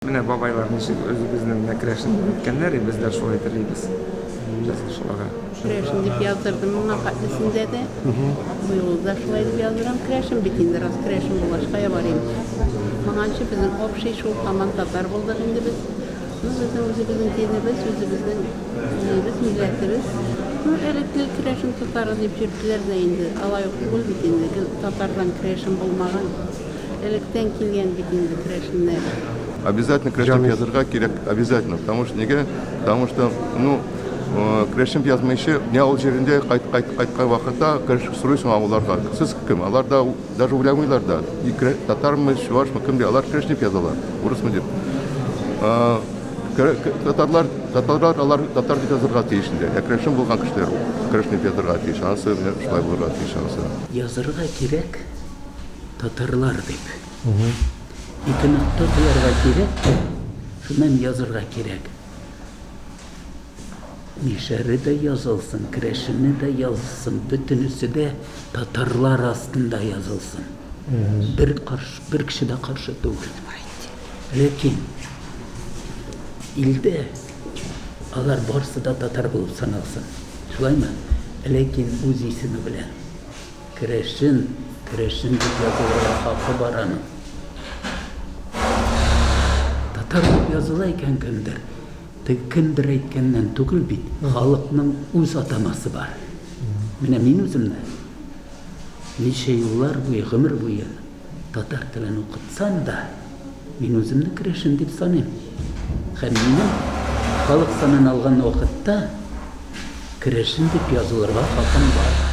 Менә бабайлар ничек үзебезнең менә керәшен дип әйткәннәр, и без дә шулай телибез язылышларга. Керәшен дип яздырдым моңа хәтлесендә дә. Бу юлы да шулай дип яздырам. Керәшен бит инде, рас керәшен булгач кая барыйм. Моңанчы безнең общий шул һаман татар булдык инде без. Ну, безнең үзебезнең динебез, үзебезнең нибез, милләтебез. Ну, элек гел керәшен татары дип йөрттеләр дә инде. Алай ук түгел бит инде, гел татардан керәшен булмаган. Электән килгән бит инде керәшеннәр. Обязательно керәшен дип язырга кирәк, обязательно, потому что нигә, потому что, ну, керәшен дип язмыйча, менә ул җирендә кайт, кайт, кайткан вакытта сорыйсың авылларга, сез кем? Алар да даже уйламыйлар да, татармы, чувашмы, кем дип, алар керәшен дип язалар, урысмы дип. Татарлар, татарлар алар татар дип язырга тиеш инде. Ә керәшен булган кешеләр керәшен дип язырга тиеш. Анысы менә шулай булырга тиеш анысы. Язырга кирәк. Татарлар дип. Икенокта куярга кирәк тә, шуннан язырга кирәк. Мишәре дә язылсын, керәшене дә язылсын, бөтенесе дә татарлар астында язылсын. Бер каршы, бер кеше дә каршы түгел. Ләкин илдә алар барсы да татар булып саналсын. Шулаймы? Ләкин үз исеме белән. Керәшен, керәшен дип язылырга хакы бар аның. Татар дип языла икән кемдер, теге кемдер әйткәннән түгел бит, халыкның үз атамасы бар. Менә мин үземне ничә еллар буе, гомер буе татар телен укытсам да, мин үземне керәшен дип саныйм. Һәм минем халык санын алган вакытта керәшен дип язылырга хакым бар.